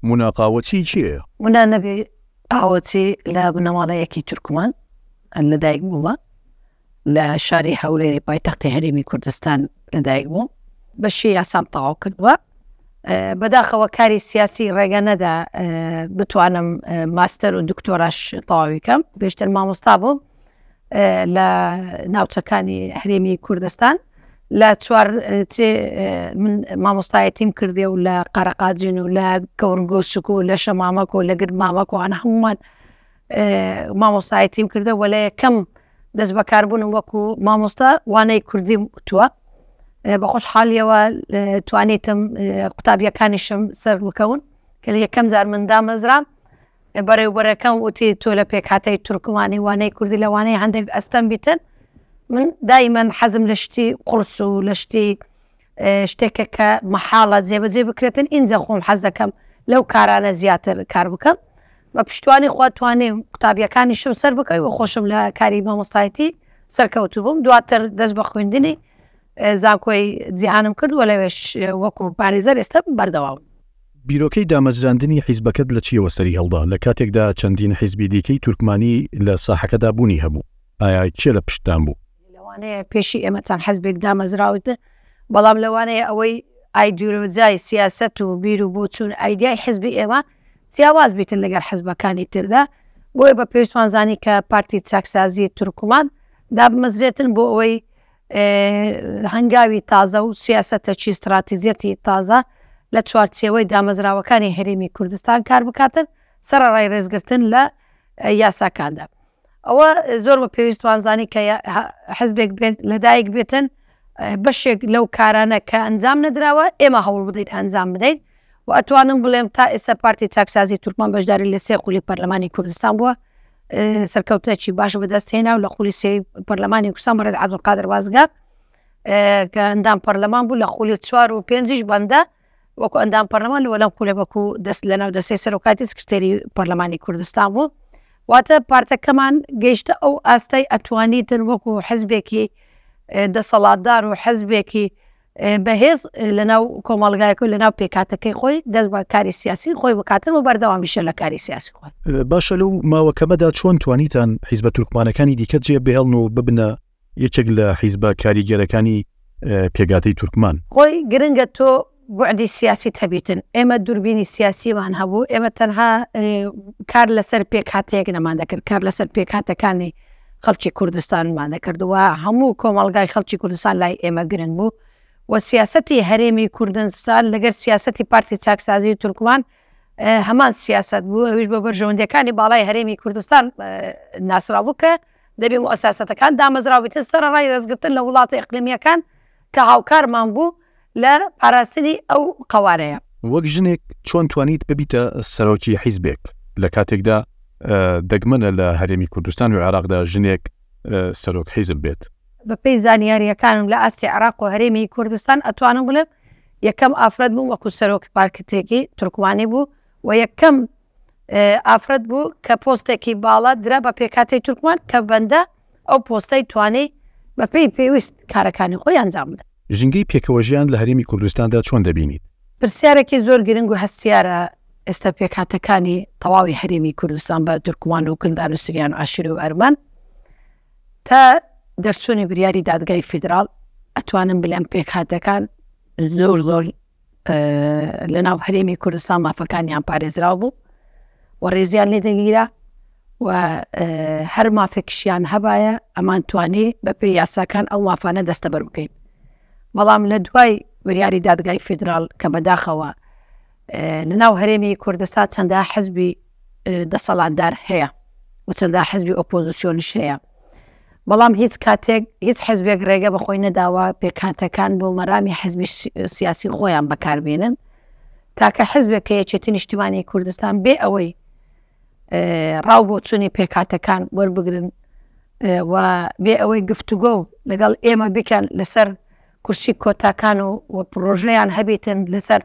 مونا قاوەچی کێیە؟ مونا نەبی قاوەچی لە بنەماڵەیەکی تورکمان لەدایک بوومە، لە شاری هەولێری پایتەختی هەرێمی کوردستان لەدایک بووم. بەشی یاسام تەواو کردووە. بەداخەوە کاری سیاسی ڕێگە نەدا بتوانم ماستەر و دکتۆراش تەواوی کەم. پێشتر مامۆستا بووم لە ناوچەکانی هەرێمی کوردستان لە چوار من مامۆستایەتیم کردێ و لە قەرەقاجین و لە گەورگۆسک و لە شەمامەک و لە گرمامەک و ئەوانە هەموومان مامۆستایەتیم کردە وە لە یەکەم دەست بەکاربوونم وەکو مامۆستا وانەی کوردیم وتووە بە خۆشحاڵیەوە توانیتم قوتابیەکانیشم سەر بکەون کە لە یەکەم جار من دامەزرام بەڕێوبەرەکەم وتی تۆ لە پێکهاتەی تورکمانی وانەی کوردی لەوانەیە هەندێک ئەستەم بیتن من دایمەن حەزم لە شتی قورس و لە شتی شتێکە کە مەحاڵە جێبەجێ بکرێتن ئینجا خۆم حەز دەکەم لەو کارانە زیاتر کار بکەم بە پشتوانی خوا توانیم قوتابیەکانیشم سەر بکەوی و خۆشم لە کاری مامۆستایەتی سەرکەوتوو بووم دواتر دەست بە خوێندنی زانکۆی جیهانم کرد و لەوێش وەکو پارێزەر ئێستا بەردەوام. بیرۆکەی دامەزراندنی حیزبەکەت لە چییەوە سەری هەڵدا لە کاتێکدا چەندین حیزبی دیکەی تورکمانی لە ساحەکەدا بوونی هەبوو؟ ئایا کێ لە پشتتان بوو؟ لەوانەیە پێشی ئێمە چەند حزبێک دامەزراوت، بەڵام لەوانەیە ئەوەی ئایدیۆلۆجیای سیاسەت و بیر و بۆچوون ئایدیای حزبی ئێمە جیاواز بیتن لەگەڵ حزبەکانی تردا، بۆیە بە پێویستمان زانی کە پارتی چاکسازی تورکمان دابمەزرێتن بۆ ئەوەی هەنگاوی تازە و سیاسەتەکی ستراتیجیەتی تازە لە چوارچێوەی دامەزراوەکانی هەرێمی کوردستان کار بکاتن سەرەڕای ڕێزگرتن لە یاساکاندا. ئەوە زۆر بە پێویستمان زانی کە حزبێک بێت لەدایک بێتن بەشێک لەو کارانە کە ئەنجام نەدراوە ئێمە هەوڵ بدەین ئەنجام بدەین و ئەتوانم بڵێم تا ئێستا پارتی چاکسازی تورکمان بەشداری لە سێ خولی پەرلەمانی کوردستان بووە سەرکەوتنێکی باش بەدەست هێنا و لە خولی سێ پەرلەمانی کوردستان بەڕێز عەبدولقادر وازگە کە ئەندام پەرلەمان بوو لە خولی چوار و پێنجیش بەندە وەکو ئەندام پەرلەمان لە لەم خولە وەکو دەست لە ناو دەستەی سەرۆکاتی سکرتێری پەرلەمانی کوردستان بوو واتە پارتەکەمان گەیشتە ئەو ئاستای ئەتوانیتن وەکو حزبێکی دەسەڵاتدار و حزبێکی بەهێز لەناو کۆمەڵگایەک و لەناو پێکهاتەکەی خۆی دەست بە کاری سیاسی خۆی بکاتن و بەردەوامیشە لە کاری سیاسی خۆی. باشە لەو ماوە کەمەدا چۆن توانیتان حیزبە تورکمانەکانی دیکە جێ بهێڵن و ببنە یەکێک لە حیزبە کاریگەرەکانی پێکهاتەی تورکمان؟ خۆی گرنگە تۆ بوعدی سیاسیت هەبیتن، ئێمە دووربینی سیاسیمان هەبوو، ئێمە تەنها کار لەسەر پێکهاتەیەک نەمان دەکرد، کار لەسەر پێکهاتەکانی خەڵکی کوردستانمان دەکرد و هەموو کۆمەڵگای خەڵکی کوردستان لای ئێمە گرنگ بوو و سیاسەتی هەرێمی کوردستان لەگەر سیاسەتی پارتی چاکسازی تورکمان هەمان سیاسەت بوو، ئەویش بە بەرژەوەندیەکانی باڵای هەرێمی کوردستان ناسراو بوو کە دەبێ موئەساسەتەکان دامەزراو بیتن سەرەڕای ڕێزگرتن لە وڵاتە ئیقلیمیەکان کە هاوکارمان بوو لە پاراستنی ئەو قەوارەیە. وەک ژنێک چۆن توانیت ببیتە سەرۆکی حیزبێک لە کاتێکدا دەگمەنە لە هەرێمی کوردستان و عێراقدا ژنێک سەرۆک حیزب بێت؟ بەپێی زانیارییەکانم لە ئاستی عێراق و هەرێمی کوردستان ئەتوانم بڵێم یەکەم ئافرەت بووم وەکو سەرۆکی پارکتێکی تورکمانی بوو و یەکەم ئافرەت بوو کە پۆستێکی باڵا درا بە پێکهاتەی تورکمان کە بەندە ئەو پۆستەی توانی بەپێی پێویست کارەکانی خۆی ئەنجام بدات. ژینگەی پێکەوەژیان لە هەرێمی کوردستاندا چۆن دەبینیت؟ پرسیارێکی زۆر گرنگ و هەستیارە، ئێستا پێکهاتەکانی تەواوی هەرێمی کوردستان بە تورکمان و کلدان و سریان و ئاشوری و ئەرمەن تا دەرچوونی بریاری دادگای فیدراڵ ئەتوانم بلێم پێکهاتەکان زۆر زۆر لەناو هەرێمی کوردستان مافەکانیان پارێزراو بوو و ڕێزیان لێ دەگیرا و هەر مافێکشیان هەبایە ئەمان توانی بەپێی یاساکان ئەو مافانە دەستەبەر بکەین بەڵام لە دوای بریاری دادگای فیدرال کە بەداخەوە لەناو هەرێمی کوردستان چەندە حزبی دەسەڵاتدار هەیە و چەندە حزبی ئۆپۆزیسیۆنیش هەیە بەڵام هیچ کاتێک هیچ حزبێک ڕێگە بە خۆی نەداوە پێکهاتەکان بۆ مەرامی حزبی سیاسی خۆیان بەکاربێنن تاکە حزبێک کە یەکێتی نیشتیمانی کوردستان بێ ئەوەی ڕاو بۆچوونی پێکهاتەکان وەربگرن و بێ ئەوەی گفتوگۆ لەگەڵ ئێمە بکەن لەسەر کورسی کۆتاکان و و پڕۆژەیان هەبیتن لەسەر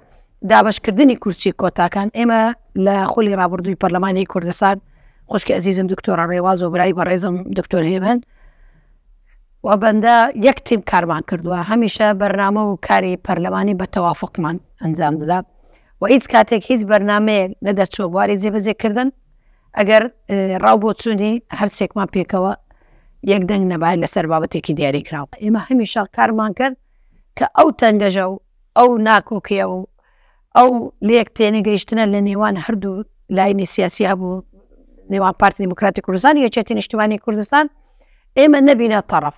دابەشکردنی کورسی کۆتاکان ئێمە لە خولی ڕابردووی پەرلەمانی کوردستان خوشکی ئەزیزم دکتۆرە ڕێواز و برای بەڕێزم دکتۆر هێمن و بەندە یەک تیم کارمان کردووە هەمیشە بەرنامە و کاری پەرلەمانی بە تەوافقمان ئەنجام دەدا. و هیچ کاتێک هیچ بەرنامەیەک نەدەچووە بواری جێبەجێکردن ئەگەر ڕاو بۆچوونی هەرسێکمان پێکەوە یەک دەنگ نەبایە لەسەر بابەتێکی دیاریکراو. ئێمە هەمیشە کارمان کرد کە ئەو تەنگەژە و ئەو ناکۆکیە و ئەو لێک تێنەگەیشتنە لە نێوان هەردوو لاینی سیاسی هەبوو نێوان پارتی دیموکراتی کوردستان و یەکێتی نیشتمانی کوردستان ئێمە نەبینە تەڕەف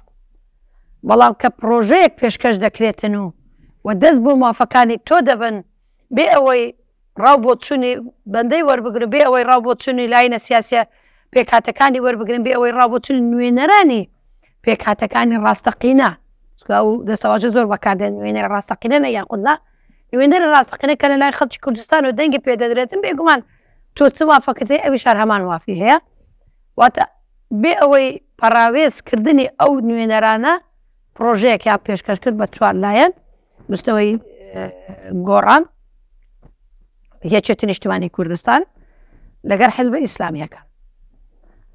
بەڵام کە پڕۆژەیەک پێشکەش دەکرێتن و و دەست بۆ مافەکانی تۆ دەبن بێ ئەوەی ڕاو بۆچوونی بەندەی وەربگرن بێ ئەوەی ڕاو بۆچوونی لاینە سیاسیە پێکهاتەکانی وەربگرن بێ ئەوەی ڕاو بۆچوونی نوێنەرانی پێکهاتەکانی ڕاستەقینە چونکە ئەو دەستەواژە زۆر بەکاردێن نوێنەر ڕاستەقینە نە یاخود نا نوێنەری ڕاستەقینە کە لەلای خەڵکی کوردستان و دەنگی پێدەدرێتن بێگومان تۆ چ مافەکەت هەیە ئەویش هەر هەمان مافی هەیە واتە بێ ئەوەی پەڕاوێز کردنی ئەو نوێنەرانە پڕۆژەیەکیان پێشکەش کرد بە چوار لایەن بستەوەی گۆڕان یەکێتی نیشتمانی کوردستان لەگەر حزبە ئیسلامیەکان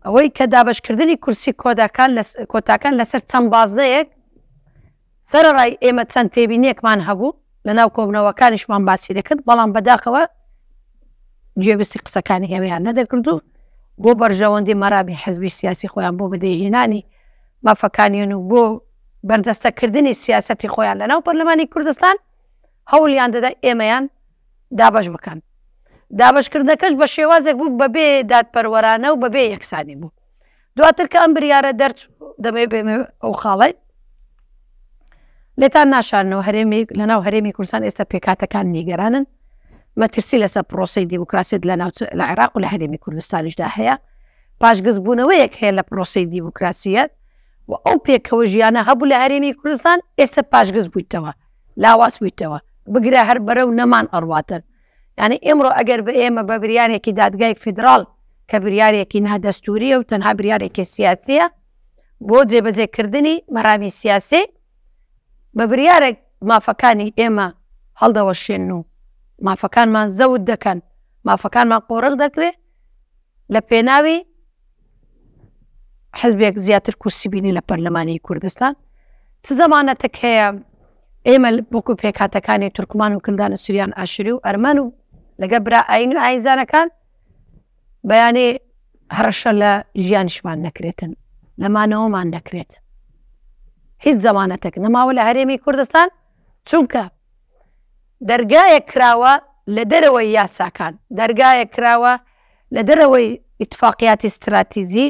ئەوەی کە دابشکردنی کورسی کۆداکان کۆتاکان لەسەر چەند بازنەیەک سەرەڕای ئێمە چەند تێبینیەکمان هەبوو لەناو کۆبنەوەکانیشمان باسی دەکرد بەڵام بەداخەوە گوێبیستی قسەکانی ئێمەیان نەدەکرد و بۆ بەرژەوەندی مەرامی حزبی سیاسی خۆیان بۆ بەدەیهێنانی مافەکانیان و بۆ بەرجەستەکردنی سیاسەتی خۆیان لەناو پەرلەمانی کوردستان هەوڵیان دەدا ئێمەیان دابەش بکەن. دابەشکردنەکەش بە شێوازێک بوو بەبێ دادپەروەرانە و بەبێ یەکسانی بوو. دواتر کە ئەم بریارە دەرچوو دەمەوێت بێمە ئەو خاڵەی لێتان ناشارنەوە هەرێمی لەناو هەرێمی کوردستان ئێستا پێکهاتەکان نیگەرانن مەترسی لەسەر پرۆسەی دیموکراسیەت لە ناوچە لە عێراق و لە هەرێمی کوردستانیشدا هەیە پاشگەزبوونەوەیەک هەیە لە پرۆسەی دیموکراسیەت و ئەو پێکەوە ژیانە هەبوو لە هەرێمی کوردستان ئێستا پاشگەز بوویتەوە لاواز بوویتەوە بگرە هەر بەرەو نەمان ئەڕواتن یعنی ئێمڕۆ ئەگەر بە ئێمە بە بریارێکی دادگای فیدراڵ کە بریارێکی نادەستوریە و تەنها بریارێکی سیاسیە بۆ جێبەجێکردنی مەرامی سیاسی بە بریارێک مافەکانی ئێمە هەڵدەوەشێن و مافەکانمان زەوت دەکەن مافەکانمان قۆرغ دەکرێت لە پێناوی حزبێک زیاتر کورسی بینی لە پەرلەمانی کوردستان چ زەمانەتێک هەیە ئێمە وەکو پێکهاتەکانی تورکمان و کلدان و سریان ئاشوری و ئەرمەن و لەگە برا ئاین و ئاینزانەکان بەیانێ هەڕەشە لە ژیانیشمان نەکرێتن لەمانەوەمان نەکرێت هیچ زەمانەتێک نەماوە لە هەرێمی کوردستان چونکە دەرگایەک کراوە لە دەرەوەی یاساکان، دەرگایەک کراوە لە دەرەوەی ئیتفاقیاتی ستراتیجی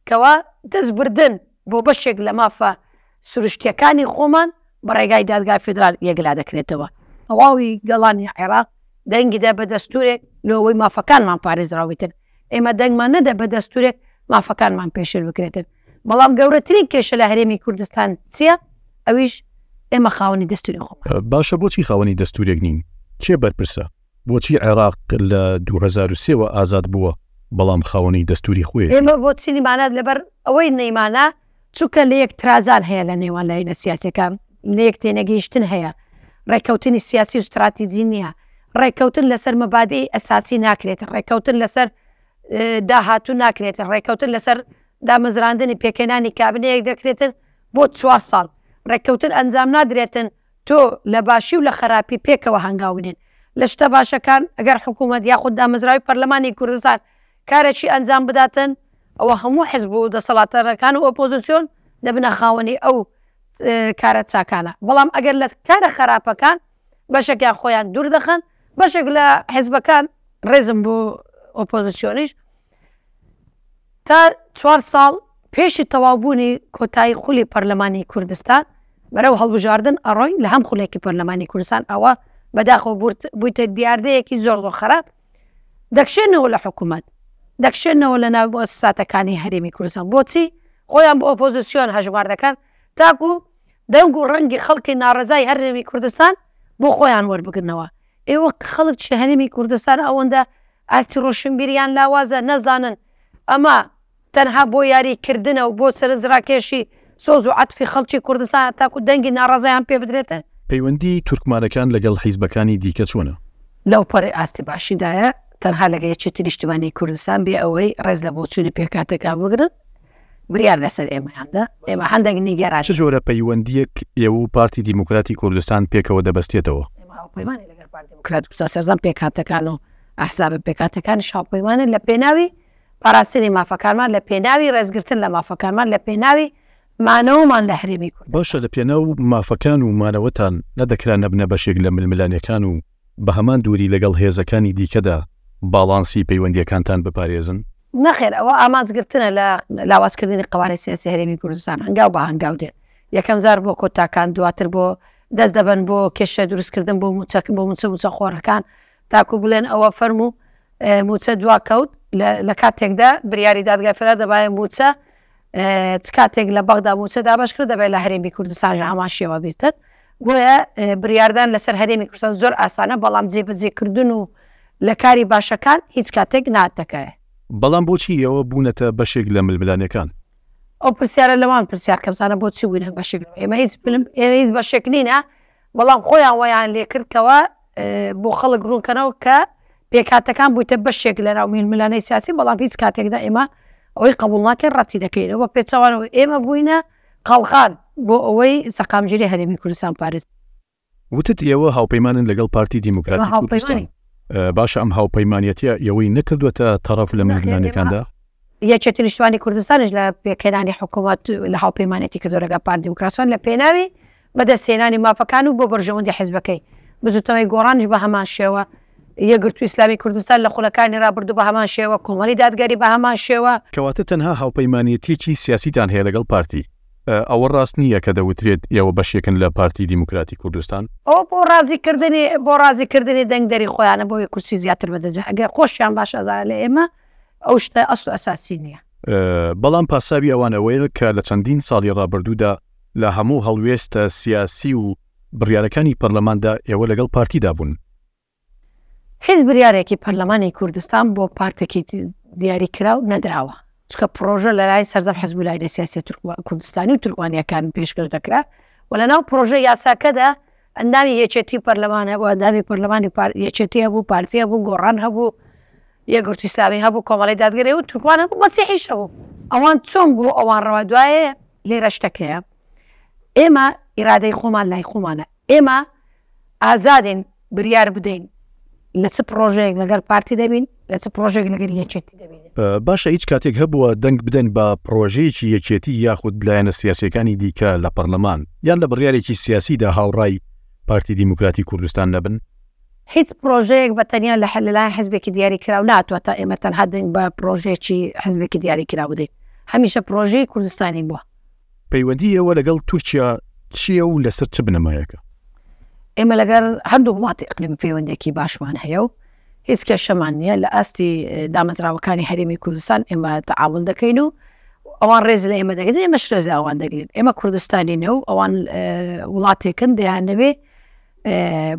کەوا دەستبردن بۆ بەشێک لە مافە سروشتییەکانی خۆمان بە ڕێگای دادگای فیدرال یەکلا دەکرێتەوە. تەواوی گەڵانی عێراق دەنگی دا بە دەستوورێک لۆ ئەوەی مافەکانمان پارێزراو بیتن، ئێمە دەنگمان نەدا بە دەستوورێک مافەکانمان پێشێل بکرێتن. بەڵام گەورەترین کێشە لە هەرێمی کوردستان چییە؟ ئەویش ئێمە خاوەنی دەستوری خۆمان. باشە بۆچی خاوەنی دەستورێک نین؟ کێ بەرپرسە؟ بۆچی عێراق لە 2003 وە ئازاد بووە بەڵام خاوەنی دەستوری خۆیەتی؟ ئێمە بۆچی نیمانە؟ لەبەر ئەوەی نەیمانە چونکە لەیەک ترازان هەیە لە نێوان لایەنە سیاسیەکان، لەیەک تێنەگەیشتن هەیە، ڕێککەوتنی سیاسی و ستراتیجی نییە، ڕێککەوتن لەسەر مەبادیئی ئەساسی ناکرێت، ڕێککەوتن لەسەر داهاتوو ناکرێت، ڕێککەوتن لەسەر دامەزراندنی پێکهێنانی کابینەیەک دەکرێتن بۆ چوار ساڵ، ڕێککەوتن ئەنجام نادرێتن، تۆ لە باشی و لە خەراپی پێکەوە هەنگاو بنێن، لە شتە باشەکان ئەگەر حکوومەت یاخود دامەزراوەی پەرلەمانی کوردستان کارێکی ئەنجام بداتن ئەوە هەموو حزب و دەسەڵاتدارەکان و ئۆپۆزسیۆن دەبنە خاوەنی ئەو کارە چاکانە، بەڵام ئەگەر لە کارە خەراپەکان بەشێکیان خۆیان دوور دەخەن، بەشێک لە حزبەکان ڕێزم بۆ ئۆپۆزسیۆنیش تا چوار ساڵ پێشی تەواوبوونی کۆتایی خولی پەرلەمانی کوردستان بەرەو هەڵبژاردن ئەڕۆین لە هەم خولێکی پەرلەمانی کوردستان ئەوە بەداخەوە بوویتە دیاردەیەکی زۆر زۆر خراپ دەکشێنەوە لە حکوومەت دەکشێنەوە لە ناو موسساتەکانی هەرێمی کوردستان بۆچی خۆیان بۆ ئۆپۆزیسیۆن هەژمار دەکەن تاکو دەنگ و ڕەنگی خەڵکی ناڕەزای هەرێمی کوردستان بۆ خۆیان وەربگرنەوە ئێوە خەڵکی هەرێمی کوردستان ئەوەندە ئاستی ڕۆشنبیریان لاوازە نەزانن ئەمە تەنها بۆ یاری کردنە و بۆ سەرنجڕاکێشی سۆز و عەتفی خەڵکی کوردستانە تاکو دەنگی ناڕەزایان پێ بدرێتن. پەیوەندی تورکمانەکان لەگەڵ حیزبەکانی دیکە چۆنە؟ لەوپەڕی ئاستی باشیدایە، تەنها لەگە یەکێتی نیشتیمانی کوردستان بێ ئەوەی ڕێز لە بۆچوونی پێکهاتەکان بگرن بریار لەسەر ئێمەیان دا، ئێمە هەندێک نیگەرانین. چ جۆرە پەیوەندییەک ئێوە و پارتی دیموکراتی کوردستان پێکەوە دەبەستێتەوە؟ ئێمە هاوپەیمانین لەگەڵ. پارتی دیموکرات کوردستان، سەرجەم پێکهاتەکان و ئەحزابە پێکهاتەکانیش هاوپەیمانن لە پێناوی پاراستنی مافەکانمان، لە پێناوی ڕێزگرتن لە مافەکانمان، لە پێناوی مانەوەمان لە هەرێمی کوردستان. باشە لە پێناو مافەکان و مانەوەتان نەدەکرا نەبنە بەشێک لە ململانێکان و بە هەمان دووری لەگەڵ هێزەکانی دیکەدا باڵانسی پەیوەندییەکانتان بپارێزن؟ نەخێر ئەوە ئامانج گرتنە لە لاوازکردنی قەوارەی سیاسی هەرێمی کوردستان، هەنگاو بە هەنگاو دێن، یەکەم جار بۆ کۆتاکان، دواتر بۆ دەست دەبەن بۆ کێشە دروستکردن بۆ مووچە بۆ مووچە مووچەخۆرەکان تاکو بڵێن ئەوە فەرموو مووچە دواکەوت لە کاتێکدا بریاری دادگای فێدرال دەبایە مووچە چ کاتێک لە بەغدا مووچە دابەش کرد دەبێت لە هەرێمی کوردستان هەمان شێوە بیتن بۆیە بریاردان لەسەر هەرێمی کوردستان زۆر ئاسانە بەڵام جێبەجێکردن و لە کاری باشەکان هیچ کاتێک ناتەکایە. بەڵام بۆچی ئێوە بوونەتە بەشێک لە ململانێکان؟ ئەو پرسیارە لەوان پرسیار کە بزانە بۆچی بووینە بەشێک ئێمە هیچ ئێمە هیچ بەشێک نینە بەڵام خۆیان وایان لێکرد کەوا بۆ خەڵک ڕوونکەنەوە کە پێکهاتەکان بوویتە بەشێک لە ناو ململانێی سیاسی بەڵام هیچ کاتێکدا ئێمە ئەوەی قبوڵ ناکەین ڕەتی دەکەینەوە بە پێچەوانەوە ئێمە بووینە قەڵخان بۆ ئەوەی سەقامگیری هەرێمی کوردستان پارێز. وتت ئێوە هاوپەیمانن لەگەڵ پارتی دیموکراتی کوردستان، باشە ئەم هاوپەیمانەتیە ئێوەی نەکردووەتە تەڕەف لە ململانێکاندا؟ یەکێتی نیشتمانی کوردستانیش لە پێکهێنانی حکوومەت لە هاوپەیمانێتی کردووە لەگەڵ پارتی دیموکراسیان لە پێناوی بەدەستهێنانی مافەکان و بۆ بەرژەوەندی حزبەکەی. بزوتنەوەی گۆڕانیش بە هەمان شێوە، یەکگرتووی ئیسلامی کوردستان لە خولەکانی رابردوو بە هەمان شێوە، کۆمەڵی دادگەری بە هەمان شێوە. کەواتە تەنها هاوپەیمانێتیەکی سیاسیتان هەیە لەگەڵ پارتی. ئەوە ڕاست نییە کە دەوترێت ئێوە بەشێکن لە پارتی دیموکراتی کوردستان؟ ئەوە بۆ ڕازیکردنی بۆ ڕازیکردنی دەنگدەری خۆیانە بۆ ئەوەی کورسی زیاتر بەدەست بێنن. ئەگەر خۆشیان باش ئەزانن لە ئێمە ئەو شتە ئەسڵ و ئەساسی نییە. بەڵام پاساوی ئەوان ئەوەیە کە لە چەندین ساڵی ڕابردوودا لە هەموو هەڵوێستە سیاسی و بڕیارەکانی پەرلەماندا ئێوە لەگەڵ پارتیدا بوون. هیچ بریارێکی پەرلەمانی کوردستان بۆ پارتێکی دیاری کراو نەدراوە، چونکە پرۆژە لەلایەن سەرجەم حزب و لایەنە سیاسیە کوردستانی و تورکمانیەکان پێشکەش دەکرا و لەناو پرۆژە یاساکەدا ئەندامی یەکێتی پەرلەمان هەبوو، ئەندامی پەرلەمانی یەکێتی هەبوو، پارتی هەبوو، گۆڕان هەبوو، یەکگرتوو ئیسلامی هەبوو، کۆمەڵی دادگەری هەبوو، تورکمان هەبوو، مەسیحیش هەبوو. ئەوان چۆن بۆ ئەوان ڕەوا دوایێ لێرە شتەکەیە ئێمە ئیرادەی خۆمان لای خۆمانە ئێمە ئازادین بریار بدەین لە چ پرۆژەیەک لەگەر پارتی دەبین لە چ پرۆژێک لەگەر یەکێتی دەبین. باشە هیچ کاتێک هەبووە دەنگ بدەن بە پرۆژەیەکی یەکێتی یاخود لایەنە سیاسیەکانی دیکە لە پەرلەمان یان لە بڕیارێکی سیاسیدا هاوڕای پارتی دیموکراتی کوردستان نەبن؟ هیچ پرۆژەیەک بە تەنیا لە لەلایەن حزبێکی دیاری کراو ناتوە تا ئێمە تەنها دەنگ بە پرۆژەیەکی حزبێکی دیاری کراو بدەین هەمیشە پرۆژەی کوردستانی بووە. پەیوەندی ئێوە لەگەڵ تورکیا چییە و لەسەر چ بنەمایەکە؟ ئێمە لەگەڵ هەردوو وڵاتی ئەقلیم پەیوەندێکی باشمان هەیە و هیچ کێشەمان نییە لە ئاستی دامەزراوەکانی هەرێمی کوردستان ئێمە تەعامول دەکەین و ئەوان ڕێز لە ئێمە دەگرن ئێمەش ڕێز لە ئەوان دەگرین ئێمە کوردستانینە و ئەوان وڵاتێکن دەیانەوێ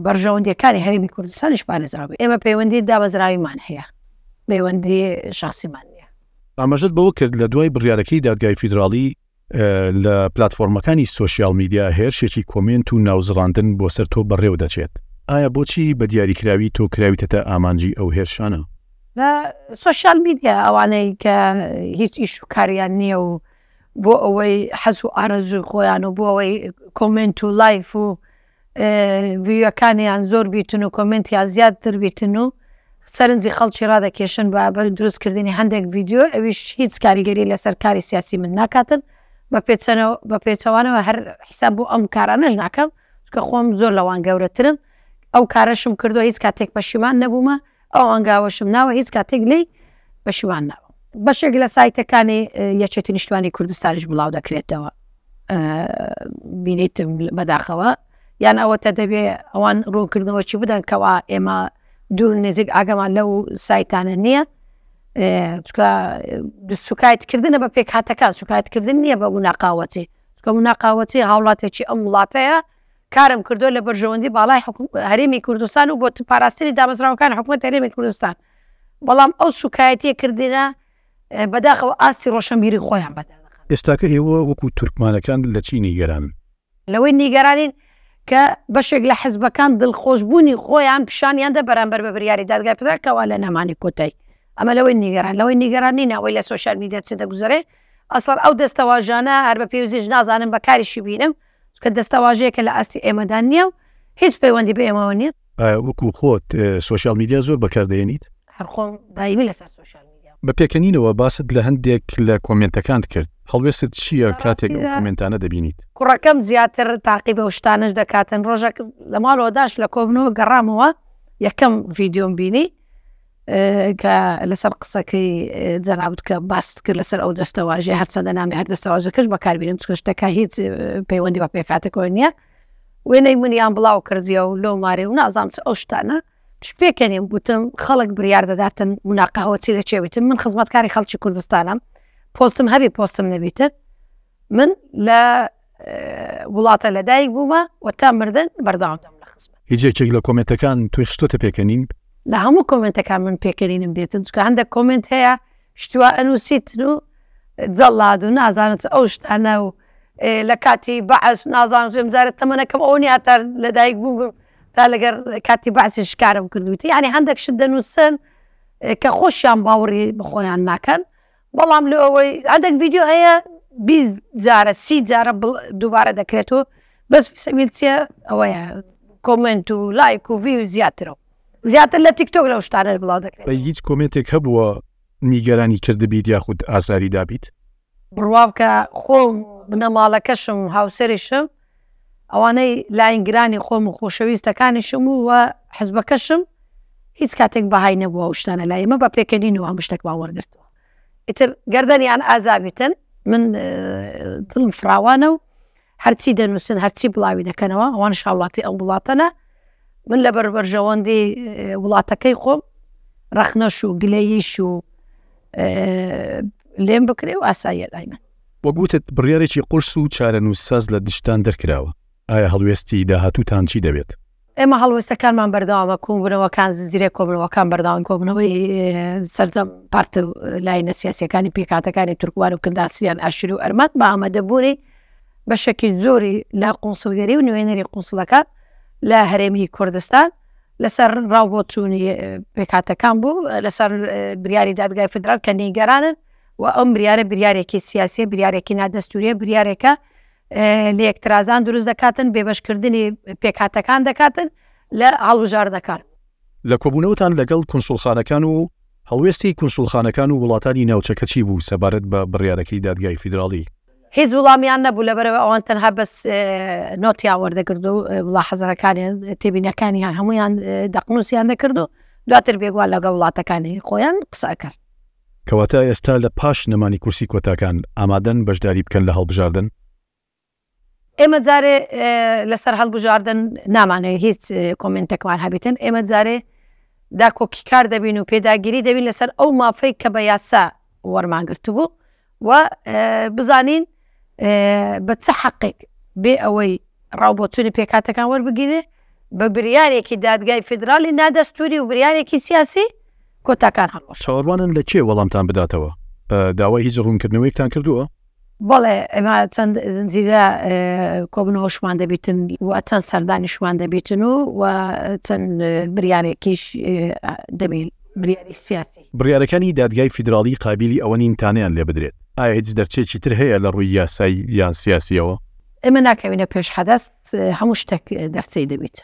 بەرژەوەندیەکانی هەرێمی کوردستانیش پارێزراو بێت ئێمە پەیوەندی دامەزراویمان هەیە پەیوەندی شخصیمان نییە. ئاماژەت بەوە کرد لە دوای بڕیارەکەی دادگای فیدراڵی لە پلاتفۆرمەکانی سۆشیال میدیا هێرشێکی کۆمێنت و ناوزڕاندن بۆ سەر تۆ بەڕێوە دەچێت، ئایا بۆچی بە دیاریکراوی تۆ کراویتەتە ئامانجی ئەو هێرشانە؟ لە سۆشیال میدیا ئەوانەی کە هیچ ئیش و کاریان نییە و بۆ ئەوەی حەز و ئارەزووی خۆیان و بۆ ئەوەی کۆمێنت و لایف و ڤیوەکانیان زۆر بیتن و کۆمێنتیان زیاتر بیتن و سەرنجی خەڵکی ڕادەکێشن بە دروستکردنی هەندێک ڤیدیۆ ئەویش هیچ کاریگەری لەسەر کاری سیاسی من ناکاتن بە پێچەنەوە بە پێچەوانەوە هەر حیساب بۆ ئەم کارانەش ناکەم چونکە خۆم زۆر لەوان گەورەترم ئەو کارەشم کردووە هیچ کاتێک پەشیمان نەبوومە ئەو هەنگاوەشم ناوە هیچ کاتێک لێی پەشیمان نابم. بەشێک لە سایتەکانی یەکێتی نیشتمانی کوردستانیش بڵاو دەکرێتەوە بینیتم بەداخەوە یان ئەوەتە دەبێ ئەوان ڕوونکردنەوەکی بدەن کەوا ئێمە دوور نزیک ئاگەمان لەو سایتانە نییە چکە سوکایتکردنە بە پێکهاتەکان سوکایتکردن نییە بە مناقاوەتی چکە مناقاوەتی هاوڵاتێکی ئەم وڵاتەیە کارم کردووە لە بەرژەوەندی باڵای هەرێمی کوردستان و بۆ پاراستنی دامەزراوەکانی حکوومەت هەرێمی کوردستان بەڵام ئەو سوکایەتیە کردنە بەداخەوە ئاستی ڕۆشنبیری خۆیان بەدەردەخەن. ئێستاکە ئێوە وەکو تورکمانەکان لە چی نیگەرانن؟ لەوەی نیگەرانین کە بەشێک لە حزبەکان دڵخۆشبوونی خۆیان پیشانیان دا بەرامبەر بە بریاری دادگای فیدراڵ کەوا لە نەمانی کۆتای ئەمە لەوەی نیگەران لەوەی نیگەران نین ئەوەی لە سۆشیال میدیا چ دەگوزەرێ ئەسڵەن ئەو دەستەواژانە هەر بە پێویستیش نازانم بەکاریشی بینم چونکە دەستەواژەیەکە لە ئاستی ئێمەدا نییە و هیچ پەیوەندی بە ئێمەوە نییە. ئایا وەکو خۆت سۆشیال میدیا زۆر بەکار دەهێنیت؟ هەر خۆم دایمی لەسەر سۆشیال میدیا. بە پێکەنینەوە باست لە هەندێک لە کۆمێنتەکانت کرد، هەڵوێستت چییە کاتێک ئەو کۆمێنتانە دەبینیت؟ کوڕەکەم زیاتر تاقیب ئەو شتانەش دەکاتن، ڕۆژێک لە ماڵەوە داشت لە کۆبنەوە گەڕامەوە یەکەم ڤیدیۆم بینی کە لەسەر قسەکەی جەنابت کە باست کرد لەسەر ئەو دەستەواژەیە هەرچەندە نامی هەر دەستەواژەکەش بەکاربینم چونکە شتەکە هیچ پەیوەندی بە پێکهاتەکەوە نییە وێنەی منیان بڵاو کردیە و لۆ مارێ و نازانم چ ئەو شتانە چ پێکەنیم گوتم خەڵک بریار دەداتن مناقەوە چی لە چێ وتم من خزمەتکاری خەڵکی کوردستانم پۆستم هەبی پۆستم نەبیتن من لە وڵاتە لەدایک بوومە و تا مردن بەردەوام دەم لە خزمەت. هیچ یەکێک لە کۆمێنتەکان تۆی خستۆتە پێکەنین؟ لە هەموو کۆمێنتەکان من پێکەنینم دێتن چونکە هەندێک کۆمێنت هەیە شتی وا ئەنووسیتن و جەڵاد و نازانم چ ئەو شتانە و لە کاتی بەعس نازانم چ ئەمجارە تەمەنەکەم ئەوە نییە تا لەدایک بووم تا لەگەر کاتی بەعسیش کارم کردوویتی یعنی هەندێک شت دەنووسن کە خۆشیان باوەڕی بە خۆیان ناکەن بەڵام لۆ ئەوەی هەندێک ڤیدیۆ هەیە 20 جارە سی جارە دووبارە دەکرێت و بەس سەمیل چیە ئەوەیە کۆمنت و لایک و ڤیو زیاترە زیاتر لە تیکتۆک لەو شتانەش بڵاو دەکرێت. هیچ کۆمێنتێک هەبووە نیگەرانی کردبیت یاخود ئازاری دابیت؟ بڕوا بکە خۆم بنەماڵەکەشم و هاوسەریشم ئەوانەی لاینگرانی خۆم و خۆشەویستەکانیشم و حزبەکەشم هیچ کاتێک بەهای نەبووە ئەو شتانە لای ئێمە بە پێکەنین و هەموو شتێکمان وەرگرتووە ئیتر گەردەنیان ئازابیتن من دڵم فراوانە و هەرچی دەنووسن هەرچی بڵاوی دەکەنەوە ئەوان شاوڵاتی ئەو وڵاتەنە من لە بەربەرژەوەندی وڵاتەکەی خۆم ڕەخنەش و گلەییش و لێم بکرێ و ئاساییە لای من. وەک وتت بڕیارێکی قورس و چارەنووسساز لە دژتان دەرکراوە، ئایا هەڵوێستی داهاتووتان چی دەبێت؟ ئێمە هەڵوێستەکانمان بەردەوامە، کۆبوونەوەکان، زنجیرەی کۆبوونەوەکان بەردەوامن، کۆبوونەوەی سەرجەم پارت و لایەنە سیاسییەکانی پێکهاتەکانی تورکمان و کلداسیان، ئاشوری و ئەرمەن بە ئامادەبوونی بەشێکی زۆری لە قونسڵگەری و نوێنەری قونسڵەکان لە هەرێمی کوردستان لەسەر ڕاو بۆچوونی پێکهاتەکان بوو لەسەر بریاری دادگای فیدرال کە نیگەرانن و ئەم بریارە بریارێکی سیاسیە بریارێکی نادەستوریە بریارێکە لەیەکترازان دروست دەکاتن بێبەشکردنی پێکهاتەکان دەکاتن لە هەڵبژاردنەکان. لە کۆبوونەوەتان لەگەڵ کونسوڵخانەکان و هەڵوێستی کونسوڵخانەکان و وڵاتانی ناوچەکە چی بوو سەبارەت بە بڕیارەکەی دادگای فیدراڵی؟ هیچ وڵامیان نەبوو لەبەرئەوەی ئەوان تەنها بەس نۆتیان وەردەگرت و ملاحەزەکانیان تێبینەکانیان هەموویان دەقنووسیان دەکرد و دواتر بێگوان لەگەڵ وڵاتەکانی خۆیان قسە ئەکەن. کەواتە ئێستا لە پاش نەمانی کورسی کۆتاکان ئامادەن بەشداری بکەن لە هەڵبژاردن؟ ئێمە جارێ لەسەر هەڵبژاردن نامانەوێت هیچ کۆمێنتێکمان هەبیتن، ئێمە جارێ داکۆکیکار دەبین و پێداگیری دەبین لەسەر ئەو مافەی کە بە یاسا وەرمان گرتبوو و بزانین بە چ حەقێک بێ ئەوەی ڕاوبۆچوونی پێکهاتەکان وەربگیرێ بە بریارێکی دادگای فیدراڵی نادەستوری و بریارێکی سیاسی کۆتاکان هەڵوەشێنرێن. چاوەڕوانن لە کێ وەڵامتان بداتەوە؟ داوای هیچ ڕوونکردنەوەیەکتان کردووە؟ بەڵێ ئێمە چەند زنجیرە کۆبنەوەشمان دەبیتن و چەند سەردانیشمان دەبیتن و و چەند بریارێکیش دەبی بریاری سیاسی. بڕیارەکانی دادگای فیدراڵی قابیلی ئەوە نین تانەیان لێ بدرێت، ئایا هیچ دەرچەیەکی تر هەیە لە ڕووی یاسایی یان سیاسییەوە؟ ئێمە ناکەوینە پێش حەدەس، هەموو شتێک دەرچەی دەبیت.